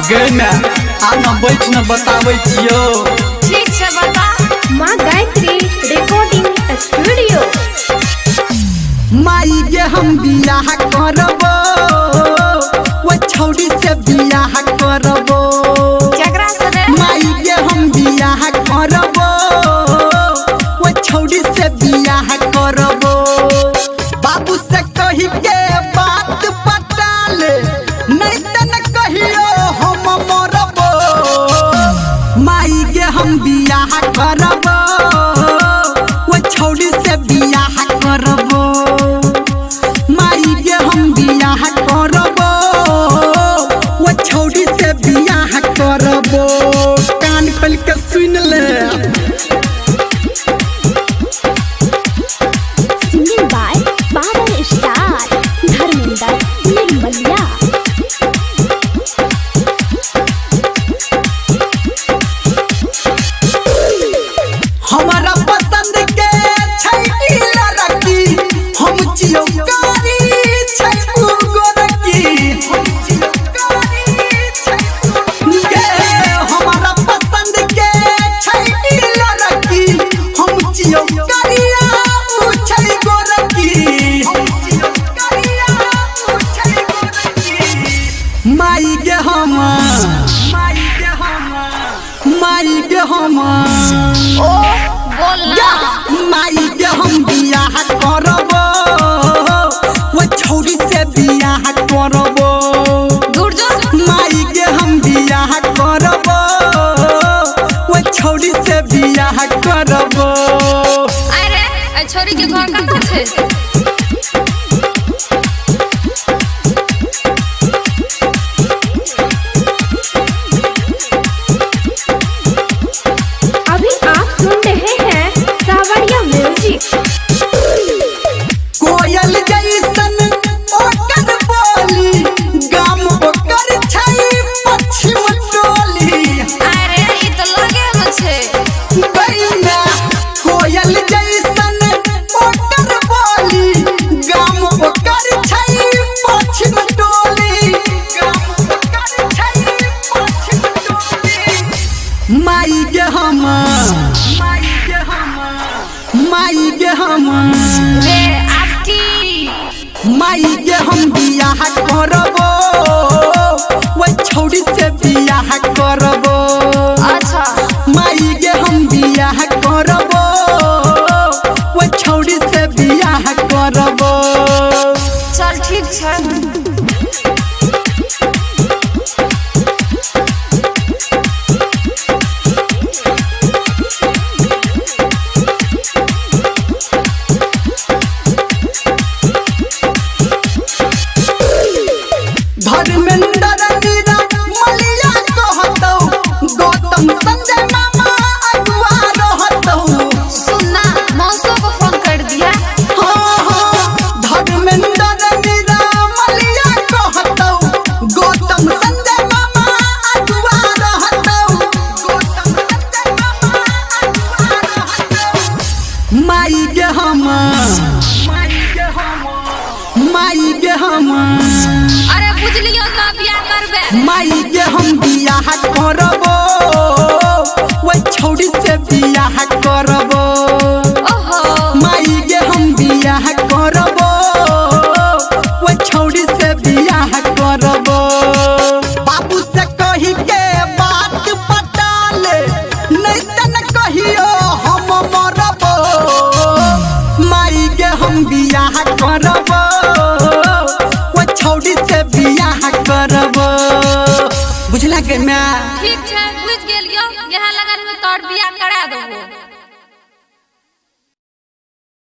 गै माय, आ न बैठ न बताबै छियौ। ठीक छै, बता। माँ गायत्री रिकॉर्डिंग स्टूडियो। माई गे, हम बियाह करबो, ओ छौड़ी से बियाह करबो। केकरा से रे? माई गे, हम बियाह करबो, ओ छौड़ी से बियाह करबो। बाबू से कही के बात पटा ले, नहीं त न कहियो हम मरबो। माई गे, हम बियाह करबो, ओ छौड़ी से बियाह करबो। माई गे, हम बियाह करबो, ओ छौड़ी से बियाह करबो। कान खोल के सुन ले। Singing by power star Dharmendra Nirmaliya. हमारा पसंद के छै ई लड़की, हम छियौ कारी, छै उ गोरकी। हम छियौ कारी, छै उ गे। हमारा पसंद के छै ई लड़की, हम छियौ करिया, उ छै गोरकी। हम छियौ करिया, उ छै गोरकी। माई गे हम, माई गे हम, माई गे हम। ओ बोल ना। माई गे, हम बियाह करबो, ओ छौड़ी से बियाह करबो। दूर जो। माई गे, हम बियाह करबो, ओ छौड़ी से बियाह करबो। अरे, एहि छोरी के घर कतऽ छै? अभी आप सुन रहे हैं सावरिया म्यूजिक। कोयल जैसन ओकर बोली, गाम ओकर छै पश्चिम टोली। अरे, ई तऽ लगे मे छै। गैना, कोयल जैसन ओकर बोली, गाम ओकर छै पश्चिम टोली। गाम ओकर छै पश्चिम टोली। माई गे हम, माई गे हम, माई गे हम। रे, आब की? माई गे, हम बियाह करबो, ओ छौड़ी से बियाह करबो। माई गे, हम बियाह करबो, ओ छौड़ी से बियाह करबो। चल, ठीक छै। धर्मेंद्र मीरा मलिया कहतौ, गौतम संजय मामा अगुआ रहतौ। सुन ना, मौसो को फोन कर दिया। हाँ हाँ, धर्मेंद्र मीरा मलिया कहतौ, गौतम संजय मामा अगुआ रहतौ। गौतम संजय मामा अगुआ रहतौ। माई गे हम, माई गे हम, माई गे हम। अरे, बुझलियौ तऽ बियाह करबे। माई गे, हम बियाह करबो, ओ छौड़ी से बियाह करबो। ओहो। माई गे, हम बियाह करबो, ओ छौड़ी से बियाह करबो। बाबू से कही के बात पटा ले, नहीं त न कहियो हम मरबो। माई गे, हम बियाह करबो, ओ छौड़ी से बियाह करबो। बुझला गे माय? ठीक छै, बुझि गेलियौ। इएह लगन मे तोहर बियाह करा देबो।